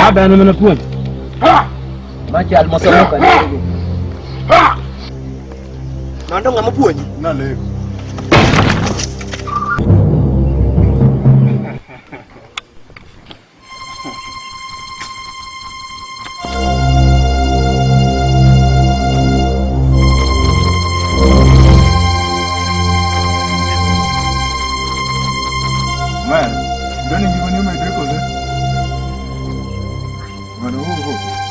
Baba en mana puonj. Machal mosomo kanyogo. Mano ng'ama puonji? Naleko. Man, dani ngimani omedre kose? Ng'ano wuo.